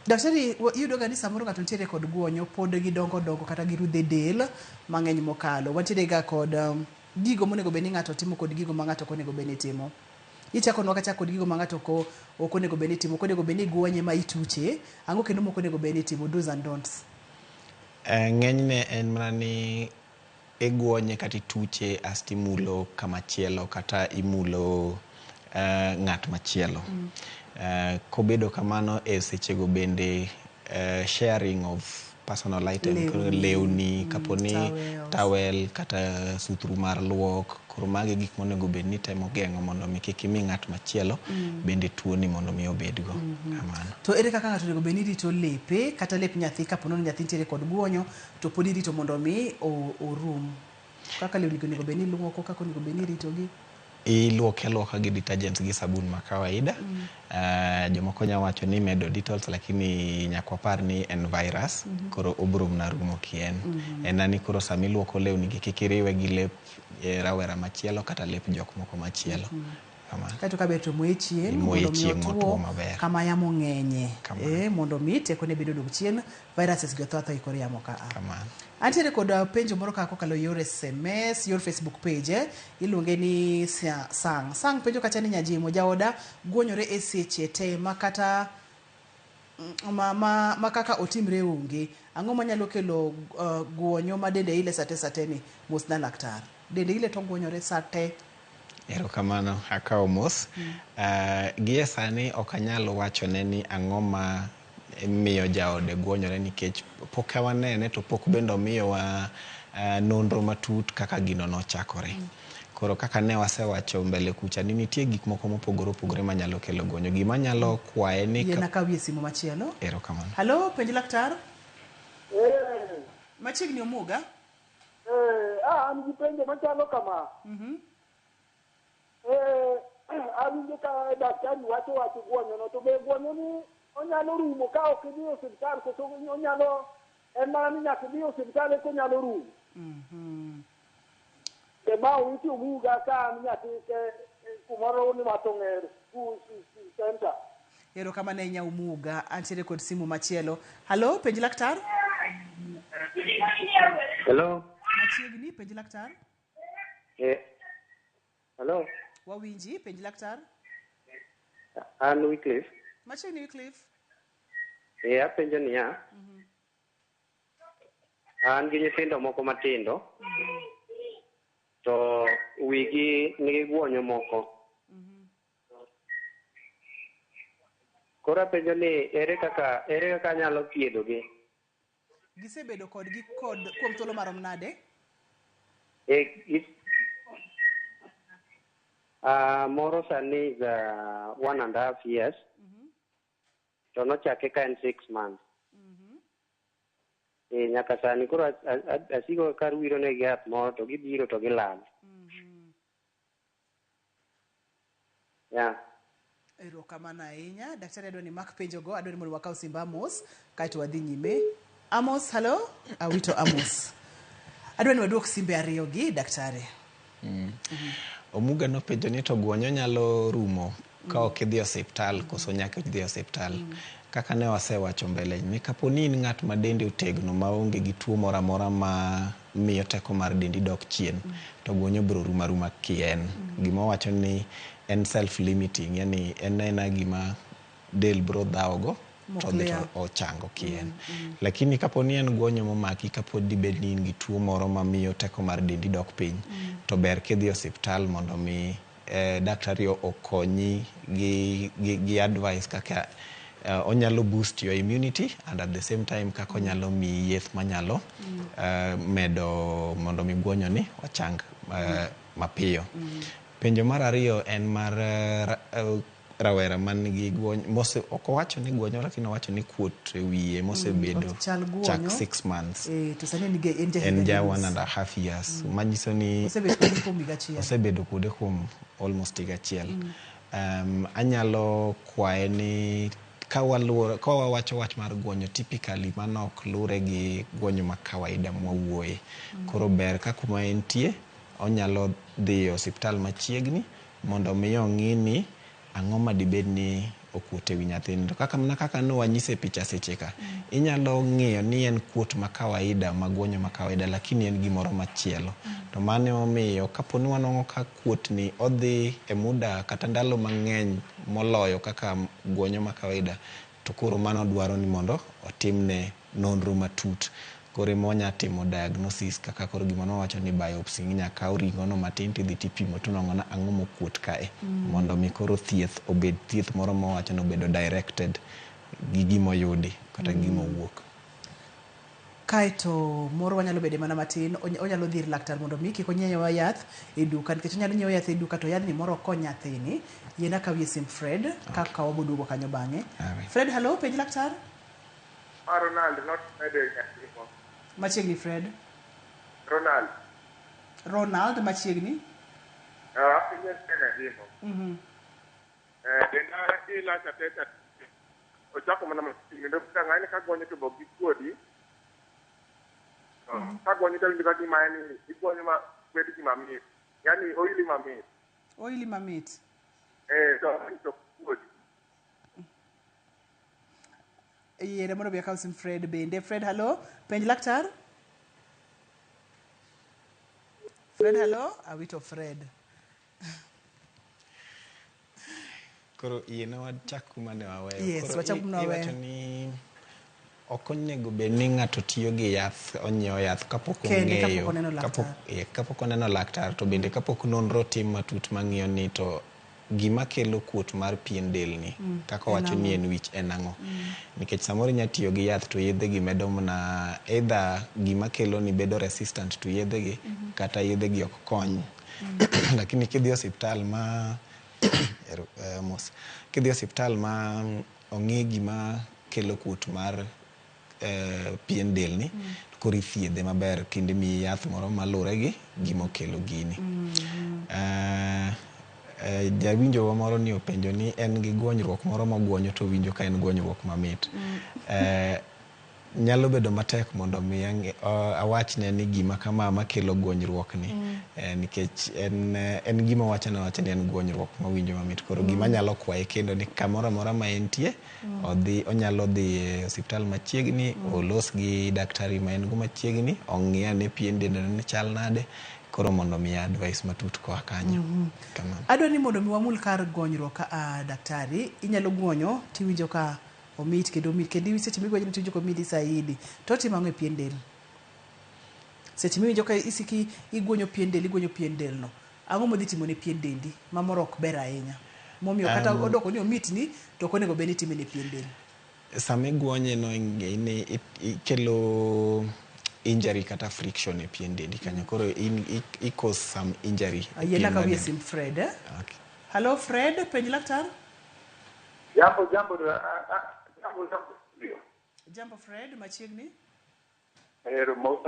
Daktari, iyudo ga ni samoro ng'ato nitiere kod guonyo, pod gidongo dongo kata girudhe del mang'eny mokalo. Wantiere ga kod gigo monego bed ni ng'ato timo kod gigo ma ng'ato ok onego bed ni timo. Ichako nwa kacha kod gigo ma ng'ato ok onego bed ni timo, ok onego bed ni guonye ma ituche, ang'o kendo mok onego bed ni timo, do's and don'ts. Ng'enyne en mana ni iguonye kata ituche asto imulo kama chielo kata imulo ng'at machielo. Kobedo kamano e sechego bende sharing of personal item, lewni, kapo ni towel kata suthru mar luok, koro magi gik monego bed ni temo geng'o mondo mi kik imi ng'at machielo bende tuo ni mondo mi obedgo. Kamano. To ere kaka ng'ato onego bed ni rito lepe kata lep nyathi kapo ni nyathi nitiere kod guonyo to pod irito mondo mi orum? Kaka lewni onego bed ni iluoko, kaka onego bed ni iritogi? Iluoke aluoka gi detergents gi sabun ma kawaida. Jomoko nya wacho ni imedo Detols, lakini nyaka wapar ni en virus. Koro obiro mana rumo kien. En ani koro sama iluoko lewni gi kik iriwe gi lep rawera machielo kata lep jok moko machielo. Kamano. Kaeto kaber to moye chieng' Imoye mondo mi chieng' otuo motwo maber. kama yamo ng'enye. Mondo mi tekone bende odog chien, viruses gi otho atho e kor yamo ka a. Kamano. Antiere kod penjo moro ka kokalo yor SMS, yor Facebook page, iluonge ni Sang. Sang penjo kacha ni Nyajimo, jaoda guonyore e seche te ma kata ma kaka otimre onge. Ang'o manyalo kelo guonyo ma dende ile sate sate ni? Mosna laktar. Dende ile to guonyore sate. Erokamano, akawo mos. Gie sani ok anyal wachone ni ang'o ma miyo jaode guonyore nikech pok wanene to pok bende omiyowa nonro matut kaka gino nochakore. Koro kaka ne wasewacho mbele kucha ni nitie gik moko mopogore opogore manyalo kelo guonyo. Gima nyalo kwaye ni Yiena kawie simu machielo. Erokamano. Halo, penj laktar. Machiegni Omuga. An gi penjo machalo kama. Awinjo ka daktari wacho wach guonyo no, to be guonyo ni onyalo rumo ka ok idhi e osiptal, koso onyalo en mana ni nyaka idhi e osiptal eka onyalo rumo? Be ma owiti Omuga ka an nyathi ke kumoro ni wacho Ng'er school center. Erokamano ahinya Omuga. Antiere kod simu machielo. Halo, penj laktar. Hello. Machiegni, penj laktar. Hello. Wawinji, penj laktar. An Wycliffe. Machiegni Wycliffe. Apenjo niya. An gi nyithindo moko matindo. To wigi nigi guonyo moko. Koro apenjo ni ere kaka anyalo thiedhogi? Gisebedo kodgi kod kuom thuolo marom nade? Moro sani is 1.5 years. To nochake ka en 6 months. Nyaka sani koro asiko kar wiro negi yath moro to gibiro to gilal. Yeah. Erokamano ahinya. Daktari adwa ni mak penjogo, adwa ni mondo wakaw simb Amos kaeto wadhi nyime. Amos, hello? Awito Amos. Adwa ni waduok simbe ariyo gi daktari. Omuga nopenjo ni to guonyo nyalo rumo ka ok idhi osiptal koso nyaka idhi osiptal. Kaka ne wasewacho mbele ni kapo ni in ng'at ma dende otegno maonge gi tuo moro amora ma miyo teko mar dendi dok chien, to guonyo biro rumo aruma kien. Gima wacho ni en self limiting, yani en aena gima del biro dhawogo to dhi to ochango kien. Lakini kapo ni en guonyo momaki, kapo dibed ni in gi tuo moro mamiyo teko mar dendi dok piny, to ber kidhi osiptal mondo mi daktari okonyi gi advice kaka onyalo boost your immunity and at the same time kaka onyalo miyi yath manyalo medo mondo mi guonyo ni ochang mapiyo. Penjo mar ariyo en mar rawera man gi guonyo mose ok owacho ni guonyo lakini owacho ni kuot e wiye mosebedo chak 6 months. To sani en ja 1.5 years. Manyiso ni osebedo kode kuom almost higa achiel. Anyalo kwaye ni ka wawacho wach mar guonyo typically mano ok lure gi guonyo ma kawaida mwawuoye. Koro ber ka kuma entie onyalo dhi e osiptal machiegni mondo mi ong'i ni ang'o ma dibed ni okuot e wi nyathini. To kaka mana kaka ne wanyise e picha seche ka, inyalo ng'iyo ni en kuot ma kawaida ma guonyo ma kawaida lakini en gimoro machielo. To mano emomiyo kapo ni wanwang'o ka kuot ni odhi e muda kata ndalo mang'eny moloyo kaka guonyo ma kawaida, to koro mano dwaro ni mondo otimne nonro matut. Koro ema wanya timo diagnosis kaka koro gima nwawacho ni biopsy, inya kaw ring'o no matin tidhi tipimo tinwang'o ni ang'o mokuot kae. Mondo mi koro thieth obed thieth moro mawacho ni obedo directed gi gimoyudi kata gimowuok. Kaeto moro wanyalo bede mana matin, onyalo dhi ir laktar mondo mi kik onyiewa yath e duka, nikech onyalo nyiewo yath e duka to yadhni moro ok kony nyathini. Yiena kawie sim Fred, kaka waboduogo kanyo bang'e. Fred, hello, penj laktar. Ronald, not Fred. Machiegni Fred. Ronald. Ronald, machiegni. Apenjo kaka ngima. Denda ila chateta. Ochako mana matin kendo ka ng'ani ka gwonyo to bok gikuodi. Ka gwonyo to winjo ka gima en ni igwonyo ma bed gima mit. Yaani oili mamit. Oili mamit. To kuodi. Yiere mondo bi akaw sim Fred bende. Fred, hello. Penj laktar. Fred, hello. Awito Fred. Koro yiena wachak kuma ne waweyo. Yes, Koro wachak kuma ne waweyo. Iwacho ni ok onego bed ni ng'ato tiyo gi yath, onyiewo yath kapok Kende, ong'eyo. kapok oneno laktar. Kapok oneno laktar, to bende kapok nonro otim matut mang'iyo ni to gima kelo kuot mar pien del ni, kaka En owacho ni ang'o? en wich en ang'o. Nikech samoro inya tiyo gi yath to yedhe gi medo mana either gima kelo ni bedo resistant to yedhe gi, kata yedhe gi ok kony. Lakini kidhi osiptal ma mos. Kidhi osiptal ma ong'i gima kelo kuot mar pien del ni, koro ithiedhe maber kendo imiyi yath moro malure gi gima okelo gini. Jawinjo wa moro ni openjo ni en gi gwonyruok moro mogwonyo to owinjo ka en gwonyruok mamit. Nyalo bedo matek mondo mi awachne ni gima kama makelo gwonyruok ni, nikech en gima wacho na wacha ni en gwonyruok mawinjo mamit. Koro gima nyalo kwaye kendo ni kamoro amora ma entie, onyalo dhi e osiptal machiegni, olos gi daktari ma en go machiegni, ong'i ane pien dende ni chal nade, koro mondo mi advice matut koa kanyo. Kamano. Adwa ni mondo mi wamul kar gwonyruok ka daktari, inyalo gwonyo tiwinjo ka omit kendo omit kendo seche migwenyo tiwinjo ka omit saidi. To otimo ang'o e pien del? Seche miwinjo ka isiki igwonyo pien del, igwonyo pien del no. Ang'o modhi timo ne pien dendi? Ma moro ok ber ahinya. Momiyo kata odoko ni omitni to ok onego bed ni itime ne pien del. Sama igwonye no ing'e ikelo injury kata friction e pien dendi kanyo. Koro i cause some injury. Ayiena ka wiye sim Fred. Okay. Hello Fred, penj laktar. Jambo, jambo, jambo, jambo. Jambo Fred, machiegni. Ero mos.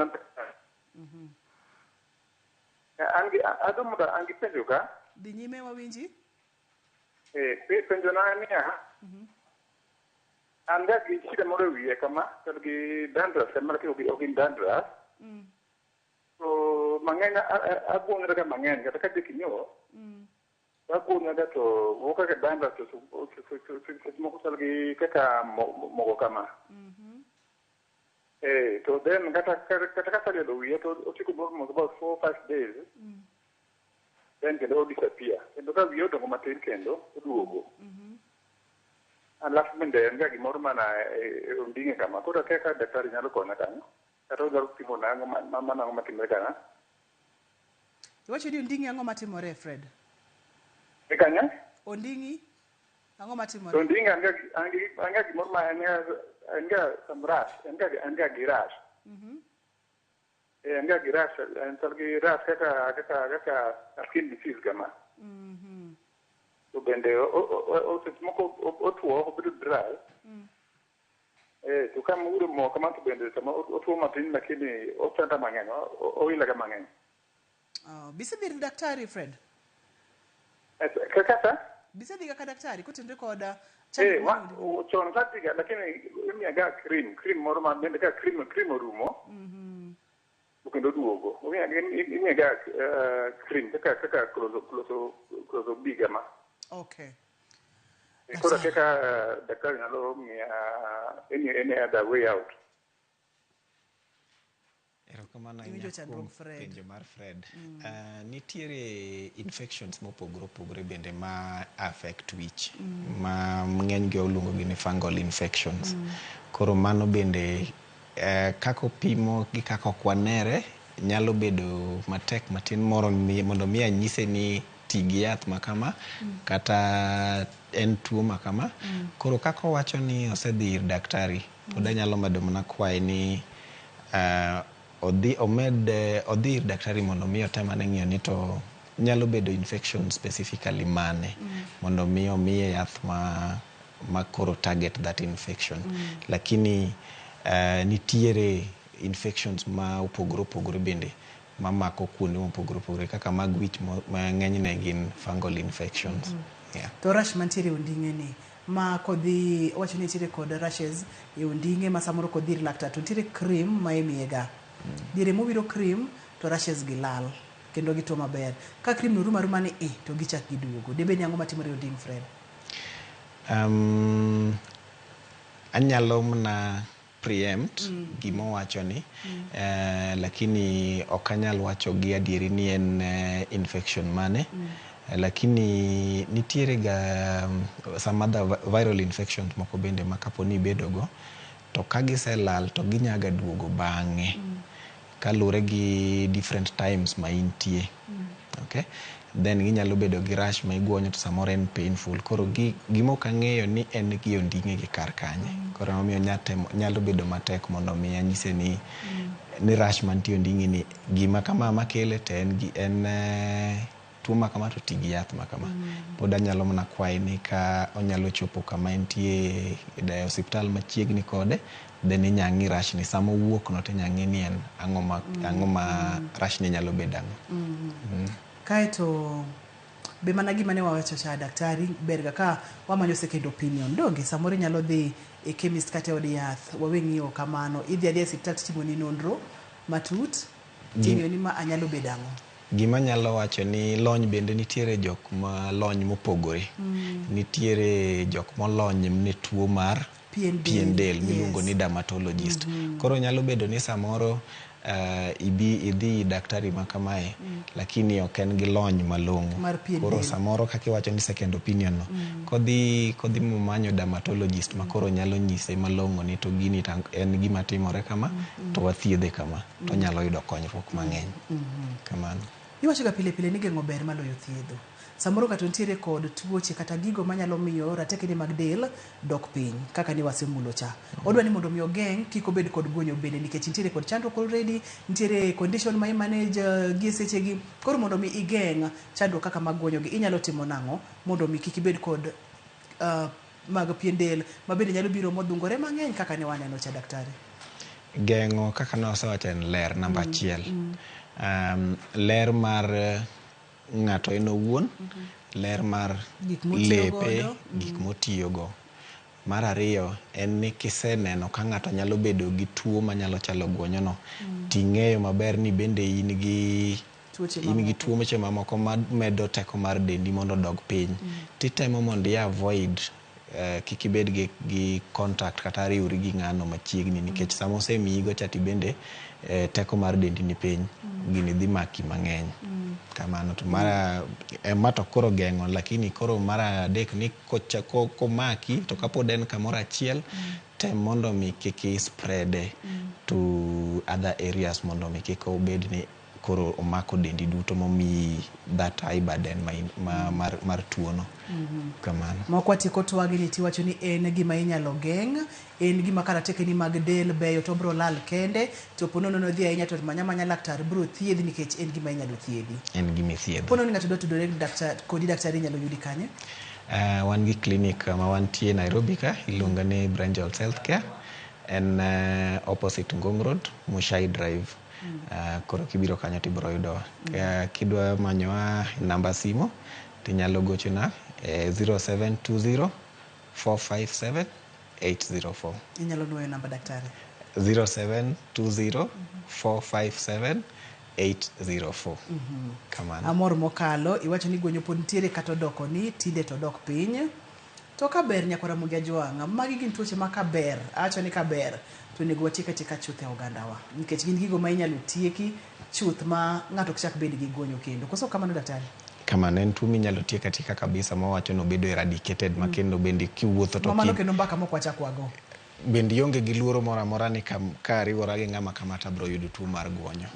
An gi adwa mondo an gi penjo ka. Dhi nyime wawinji. Penjo na en niya, an ga gi shida moro e wiye kama, chal gi dandruff, kama ok gin dandruff. To mang'eny aguonyora ga mang'eny, kata ka dhi kinyo, aguonyora to wuok kaka dandruff to seche moko chal gi kaka mogo kama. To then kata kaselielo wiya to osiko almost about 4-5 days, then kendo o disappear. Kendo ka wiya odongo matin kendo oduogo. Alafu bende en ga gimoro mana e onding'e kama. Koro akia ka daktari nyalo konya kanyo. Kata onyalo pimo na ang'o ma ang'o matimore kanyo. Iwacho ni onding'i ang'o matimore Fred? E kanyo? Onding'i ang'o To matimore? onding'e an ga gimoro ma en ga some rash, en ga gi rash. En ga gi rash, en chal gi rash kaka skin disease kama. To bende seche moko otuo, obedo dry. To kama uyudo mo kama to bende sama otuo matin lakini ochanda mang'eny, oila ga mang'eny. Oh, bisedhi ir daktari Fred? Kaka? Bisedhi ka daktari kotenore kod Eh, chandruok wa, mar onding'o? Chon kadhiga lakini imiya ga cream moro ma bende ka cream orumo, to kendo duogo. Imiya ga cream kaka closo B kama. Koro kaka daktari nyalo miya any other way out. Erokamano Iwinjo ahinya chandruok kuom Fred. penjo mar Fred. Nitiere infections mopogore opogore bende ma affect wich, ma ng'eny gi oluongo gi ni fungal infections. Koro mano bende kaka opimo gi kaka ok wanere nyalo bedo matek matin moro mondo mi anyise ni ti gi yath ma kama kata en tuo ma kama. Koro kaka owacho ni osedhi ir daktari, pod anyalo medo mana kwaye ni odhi omed odhi ir daktari mondo mi otem ane ng'iyo ni to nyalo bedo infection specifically mane, mondo mi omiye yath ma koro target that infection. Lakini nitiere infections ma opogore opogore bende. Mamako kuonde mopogore opogore kaka mag wich ma ng'enyne gin fungal infections. Yeah. To rash mantiere e onding'e ni ma kodhi owacho ni nitiere kod rashes e onding'e ma samoro kodhi ir laktar to nitiere cream ma imiye ga. Diere mowiro cream to rashes gi lal kendo gituo maber. Ka cream no rumo aruma ni i to gichak giduogo. Debed ni ang'o matimore e onding' Fred? Anyalo mana preempt gima owacho ni lakini ok anyal wacho gi adieri ni en infection mane. Lakini nitiere ga some other viral infections moko bende ma kapo ni ibedo go to ka giselal to ginyaga duogo bang'e kaluwore gi different times ma intie. Okay? Then ginyalo bedo gi rash ma iguonyo to samoro en painful. Koro gima ok ang'eyo ni en gi onding'e gi kar kanye. Koro emomiyo nyalo bedo matek mondo mi anyise ni ni rash mantie onding'i ni gima kama makele to en gi en tuo ma kama to ti gi yath ma kama. Pod anyalo mana kwaye ni ka onyalo chopo kama entie e osiptal machiegni kode, then inya ng'i rash ni sama owuok no tinya ng'i ni en ang'o ma ang'o ma rash ni nyalo bedo ang'o. Kaeto be mana gima ne wawacho cha daktari ber ga ka wamanyo second opinion donge samoro inyalo dhi e chemist kata e od yath wawe ng'iyo kamano idhi adhiya e osiptal titimoni nonro matut ting'iyo ni ma anyalo bedo ang'o. Gima anyalo wacho ni lony bende nitiere jok ma lony mopogore. Nitiere jok molony ne tuo mar Pien del. Pien del miluongo ni dermatologist. Koro nyalo bedo ni samoro ibi idhi daktari ma kamae lakini ok en gi lony malong'o. Mar pien Koro del. Samoro kaka iwacho ni second opinion no, kodhi momanyo dermatologist ma koro nyalo nyise malong'o ni to gini to en gima timore kama to wathiedhe kama to onyalo yudo konyruok mang'eny. Kamano. Iwacho ga pile pile ni geng'o ber maloyo thiedho. Samoro ng'ato nitiere kod tuoche kata gigo manyalo miyo ratekene mag del dok piny kaka ne wasemulo cha. Odwa ni mondo mi ogeng' kik obed kod guonyo bende nikech nitiere kod chandruok already, nitiere condition ma i manage gi e sechegi. Koro mondo mi igeng' chandruok kaka mag guonyo gi inyalo timo nang'o mondo mi kik ibed kod mag pien del ma bende nyalo biro modhungore mang'eny kaka ne waneno cha daktari. Geng'o kaka ne wasewacho en ler namba achiel. Ler mar ng'ato en owuon, ler mar Gik motiyo lepe, godo. Gik motiyogo. Mar ariyo en ni kiseneno ka ng'ato nyalo bedo gi tuo manyalo chalo guonyono, ting'eyo maber ni bende in gi Tuoche in gi mamoko. tuoche mamoko mamedo teko mar dendi mondo odog piny. Titemo mondo i avoid kik ibed gi contact kata riwri gi ng'ano machiegni nikech sama osemiyigo cha tibende teko mar dendi ni piny, gini dhi maki mang'eny. Kamano to mar ma to koro geng'o lakini koro mar adek ni komaki to kapod en kamoro achiel tem mondo mi kik i spread to other areas mondo mi kik obed ni koro omako dendi duto momiyi that high burden ma mar tuono. Kamano. Moko watieko twagi tiwacho ni en gima inyalo geng', en gima ka ratekeni mag del beyo to bro lal kende, to po nono nodhi ahinya to manya manya laktar bro thiedhi nikech en gima inyalo thiedhi. En gima ithiedho. Po nono ni ng'ato dwa tudore gi daktar, kodi daktari inyalo yudi kanye? Wan gi clinic ma wantie Nairobi ka iluongo ni Brangels Healthcare en opposite Ngong Road, Mushai Drive. Koro kibiro kanyo tibiro yudowa. Kidwa manyowa e namba simu tinyalo gochona e 0720 457 804. Inyalo nuoyo namba daktari. 0720 457 804. Kamano. Amor mokalo, iwacho ni gwonyo pod nitiere kata odoko ni tinde to odok piny. To ka ber nyakwara Ramogi Ajwang', magi gin tuoche ma kaber, awacho ni kaber, to onego watiek atieka chuth e ogandawa. Nikech gin gigo ma inyalo tieki chuth ma ng'ato ok chak bed gi gwonyo kendo. Koso kamano daktari? Kamano en tuo minyalo tiek atieka kabisa mawacho ni obedo eradicated ma kendo bende kiwuotho to Ma mano kendo mbaka mok wachak wago. Bende ionge gi luoro moro amora ni ka ariwora gi ng'ama kama to abiro yudo tuo mar gwonyo.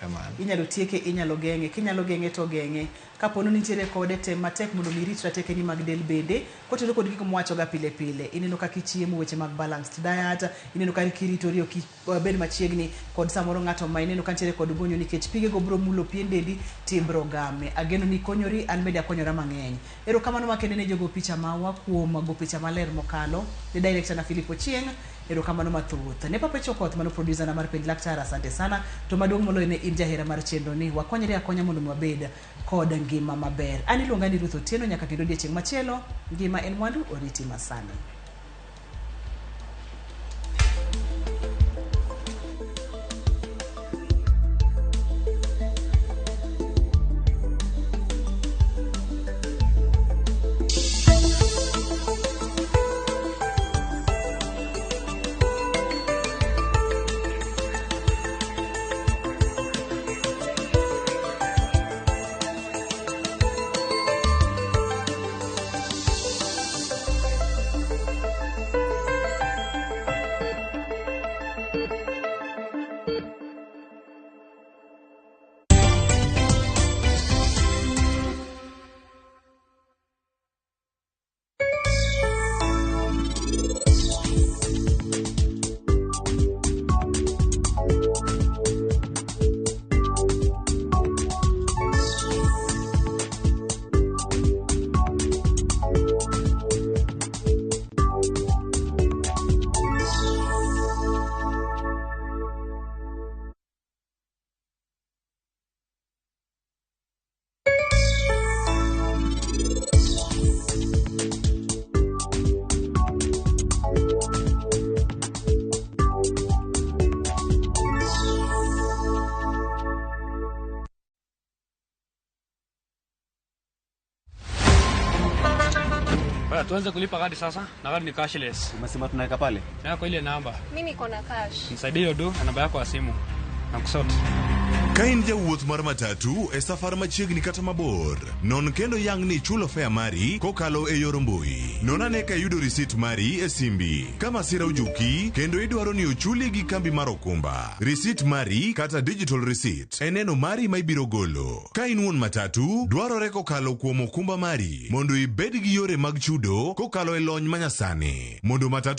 Kamano. Inyalo tieke, inyalo geng'e. Kinyalo geng'e to geng'e. Kapo ni nitiere kode, tem matek mondo mi irit ratekeni mag del bende. Kotenore kod gigo mwawachoga pile pile. Ineno kaka ichiemo, weche mag balanced diet, ineno kaka kiritori ok ibed machiegni kod samoro ng'ato ma ineno ka nitiere kod gwonyo nikech pigego biro mulo pien dendi tibro game. Ageno ni ikonyori, an bende akonyora mang'eny. Erokamano makende ne jogo picha mawa kuom go picha maler mokalo. Ne director na Philip Ochieng. odiochieng'. Erokamano mathoth ne Papa Chokoth mano producer na mar Penj Laktar, asante sana. To maduong' moloyo ne in jahera mar chenro ni wakonyre akonya mondo mi wabed kod ngima maber. An iluonga ni Ruth Otieno, nyaka kendo odiochieng' machielo. Ngima en mwandu, oriti masani. Bwana, tuanze kulipa kadi sasa na kadi ni cashless. Umesema tunaweka pale? Na kwa ile namba. Mi niko na cash. Nisaidie hiyo do na namba yako ya simu. Na kusort. Ka in jawuoth mar matatu e safar machiegni kata mabor, non kendo yang ni ichulo fare mari kokalo e yor mbui. Non ane ka iyudo risit mari e simbi. Ka masira ojuki kendo idwaro ni ochuli gi kambi mar okumba, risit mari kata digital receipt e neno mari ma ibiro golo. Ka in wuon matatu, dwarore kokalo kuom okumba mari mondo ibed gi yore mag chudo kokalo e lony manyasani. Mondo matatu